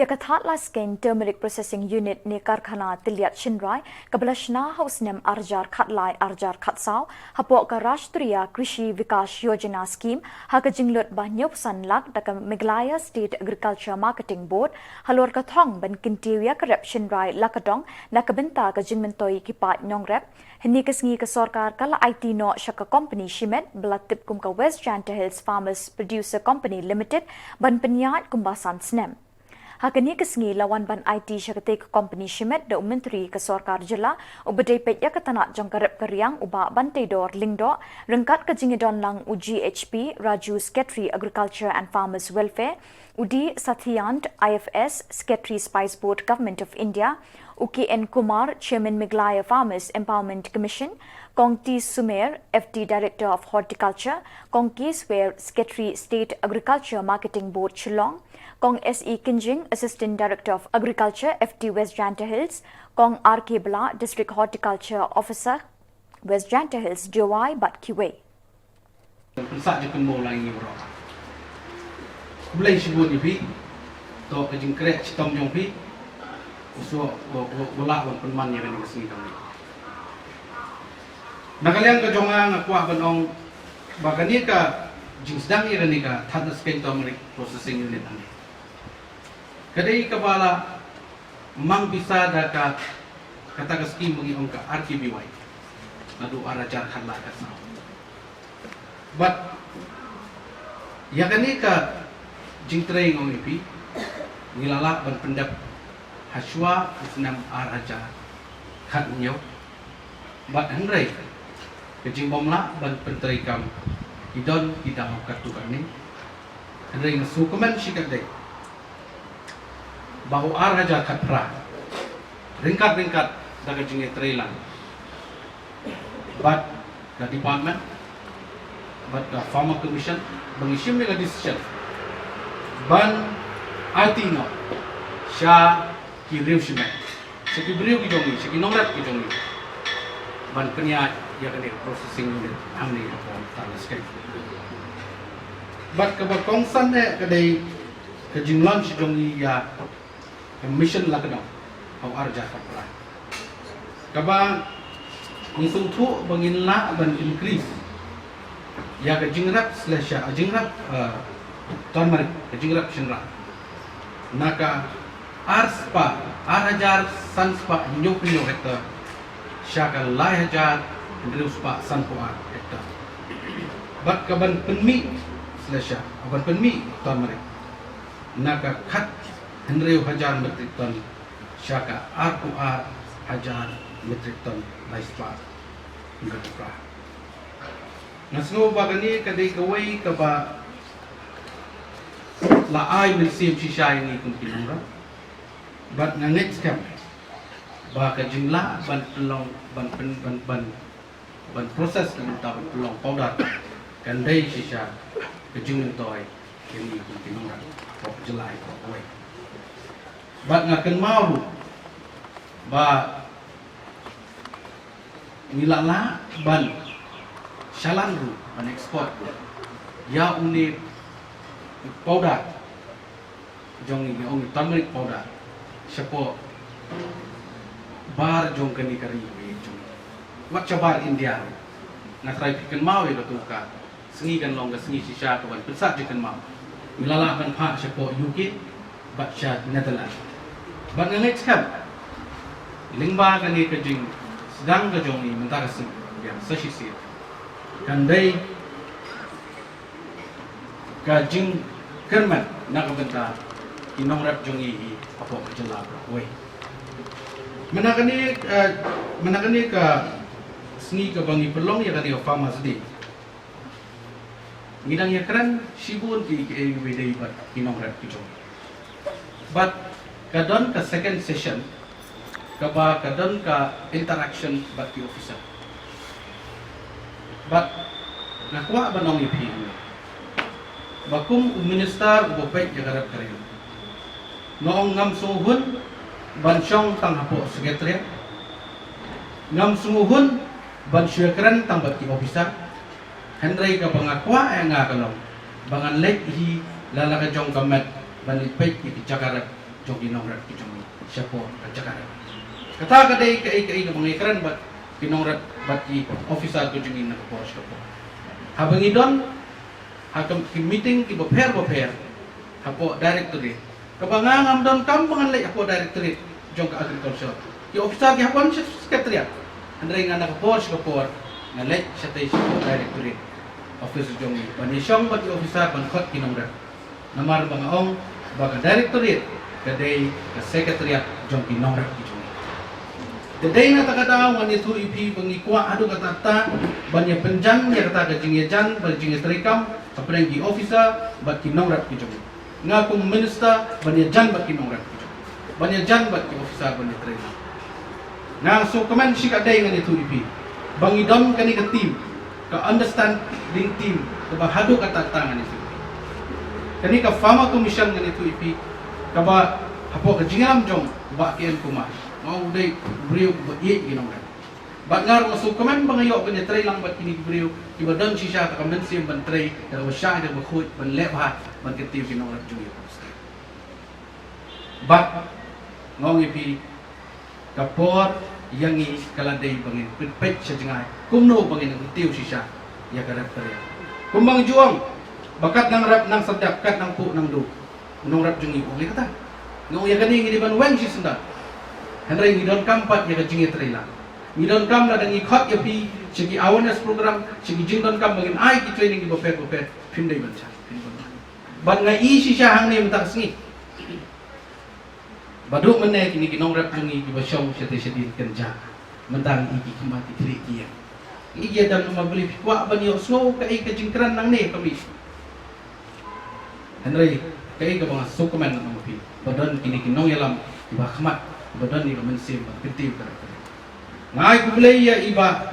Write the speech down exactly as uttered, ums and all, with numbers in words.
Ïa ka Thadlaskein Turmeric Processing Unit ne Karkhana Tylliat Shynrai, kaba la shna ha u snem arhajar khatlai arhajar khatsaw, hapoh ka Rashtriya Krishi Vikash Yojana Scheme, ha ka jinglut ba hynñiewphew san lak da ka Meghalaya State Agriculture Marketing Board, halor ka thong ban kyntiew ïa ka rep shynrai la ka dong, na ka bynta ka jingmyntoi ki paid nongrep. Hynne ka sngi ka sorkar ka la aiti noh sha ka kompani shimet ba la tip kum ka West Jaintia Hills Farmers Producer Company Limited ban pynïaid kumba san snem. Ha kane ka sngi la wan ban aiti sha katei ka kompani shimet da u Myntri ka sorkar jylla uba dei peit ïa ka tnat jong ka rep ka riang u Bah Banteidor Lyngdoh, ryngkat ka jingïadon lang u G H P Raju, Secretary Agriculture and Farmers Welfare, u D Sathiyant, I F S, Secretary Spice Board, Government of India, u K N Kumar, Chairman Meghalaya Farmers Empowerment Commission, Kong T Sumer, F D, Director of Horticulture, Kong K Swer, Secretary, State Agriculture Marketing Board, Shillong, Kong S E Kynjing, Assistant Director of Agriculture, F D, West Jaintia Hills, Kong R K Blah, District Horticulture Officer, West Jaintia Hills, Jowai, bad kiwei. Pynsah jingkynmaw lang ïa ngi baroh. Khublei shibun ïa phi. To ka jingkhreh chitom jong phi, u shu u, u, u lah ban pynman ïa kane ka sngi kane. Na ka liang ka jong nga, nga kwah ban ong ba kane ka jingsdang ïa kane ka Thadlaskein Turmeric Processing Unit hangne, ka dei kaba la mang pisa da ka, kata ka skim ba ngi ong ka R K B Y, naduh arhajar khatlai khatsaw. Bad ïa kane ka jingtrei, nga ong ïa phi, ngi la lah ban pyndep hashwa u snem arhajar khathynñiew. Bad hynrei ka jingbymlah ban pyntreikam ki don ki daw katto katne. Hynrei nga sngewkmen shikatdei ba u arhajar khatphra, ryngkat ryngkat da ka jingïatreilang bad ka department bad ka Farmer Commission, ba ngi shim ïa ka decision ban aiti noh sha ki riew shimet, sha ki briew ki jong ngi, sha ki nongrep ki jong ngi, ban pynïaid ïa kane ka processing unit hangne hapoh Thadlaskein. Bad kaba kongsan eh ka dei ka jinglaunch jong ngi ïa ka mission la ka dong ha u arhajar khatphra, kaba ngi sngewthuh ba ngin lah ban increase ïa ka jingrep, slash, ïa ka jingrep, eh, turmeric, ka jingrep shynrai, na ka ar spah, arhajar san spah hynñiewphew hynñiew hektar sha ka lai hajar hynriew spah sanphew ar hektar. Bad ka ban pynmih, slash, ïa ka ban pynmih turmeric na ka khathynriew hajar metric ton sha ka arphew ar hajar metric ton lai spah hynriewphew phra. Nga sngew ba kane ka dei kawei kaba la ai mynsiem shisha ïa ngi kum ki nongrep. Bad nga ngeit skhem ba ka jinglah ban pynlong, ban pyn, ban, ban, ban process ka bynta ban pynlong powder kan dei shisha ka jingmyntoi ïa ngi kum ki nongrep hapoh jylla hapoh kawei. Bad nga kynmaw ruh ba ngi la lah ban shalan ruh, ban export ruh ïa une u powder jong ngi, ong turmeric powder, shapoh bar jong kane ka ri jong ngi, wat shabar India ruh. Nga trai phi kynmaw ïa kato ka sngi kan long ka sngi shisha ka ban pynsah jingkynmaw. Ngi la lah ban phah shapoh U K bad sha Netherlands. Bad nga ngeit skhem lyngba kane ka jingsdang ka jong ngi mynta ka sngi, ïa sa shisien kan dei ka jingkyrmen na ka bynta ki nongrep jong ngi hi hapoh ka jylla baroh kawei. Mynta kane, eh, mynta kane ka sngi kaba ngi pynlong ïa kane ka Farmers Day, ngi dang ïakren shibun ki, ki, eh, ïa ki dei bad ki nongrep ki jong ngi. Bad ka don ka second session kaba ka don ka interaction bad ki officer. Bad nga kwah ban ong ïa phi ba kum u minister uba peit ïa ka rep ka riang, nga ong ngam sngewhun ban shong tang hapoh secretariat, ngam sngewhun ban shu ïakren tang bad ki officer. Hynrei kaba nga kwah ïa nga ka long ba ngan leit hi la la ka jong ka met ban leit peit ïa ki jaka rep jong ki nongrep ki jong ngi shapoh ka jaka rep. Kata ka dei kaei kaei kaba ngi kren bad ki nongrep bad ki officer ki jong ngi na ka por sha ka por. Haba ngi don ha ki meeting kiba pher ba pher hapoh directorate, kaba nga ngam don kam ba ngan leit hapoh directorate jong ka agriculture, ki officer ki hap wan sha secretariat. Hynrei nga na ka por sha ka por nga leit shatei shapoh directorate office jong ngi ban ïashong bad ki officer ban khot ki nongrep. Namar ba nga ong ba ka directorate ka dei ka secretariat jong ki nongrep ki jong ngi. Te dei na kata ka daw ngan ïathuh ïa phi ba ngi kwah haduh katta katta ban ïa pynjan ïa kata ka jingïajan bad jingïatreikam hapdeng ki officer bad ki nongrep ki jong ngi. Nga kum minister ban ïajan bad ki nongrep ki jong ngi, ban ïajan bad ki officer ban ïatreilang. Nga sngewkmen shi katdei ngan ïathuh ïa phi ba ngi don kane ka team, ka understanding team kaba haduh katta katta ngan ïathuh ïa phi. Kane ka farmer commission ngan ïathuh ïa phi kaba hapoh ka jingïalam jong Bah K N Kumar, nga ong u dei u briew uba ïeit ïa ki nongrep. Bad nga ruh nga sngewkmen ba nga ïoh ban ïatreilang bad kine ki briew kiba don shisha ka mynsiem ban trei da kaba shai da kaba khuid ban leh bha ban kyntiew ki nongrep jong ngi. Bad nga ong ïa phi, ka por ïa ngi ka la dei ba ngin peit peit sha jngai kumno ba ngin kyntiew shisha ïa ka rep ka riang. Kumba nga ju ong ba kat nang rep nang sdang, kat nang puh nang duh. U nongrep jong ngi u ong ïa kata. Nga ong ïa kane ngi dei ban weng shisynda. Hynrei ngi donkam pat ïa ka jingïatreilang. Ngi donkam lada ngi khot ïa phi sha ki awareness program, sha ki jingdonkam ba ngin ai ki training kiba pher ba pher, phim dei ban shah, phim dei ban shah. Bad nga i shisha hangne mynta ka sngi ba duh mynne kine ki nongrep jong ngi kiba shong shatei shadien kynjah, mynta ngi i ki khmat ki khlieh ki ïeng. Ngi ïa dang ma beli phi kwah ban ïohsngew kaei ka jingkren nangne ka mih. Hynrei kaei kaba nga sngewkmen ngan ong ïa phi ba don kine ki nongïalam kiba khmat, ba don ïa ka mynsiem ban kyntiew ka rep ka riang. Nga ai khublei ïa i Bah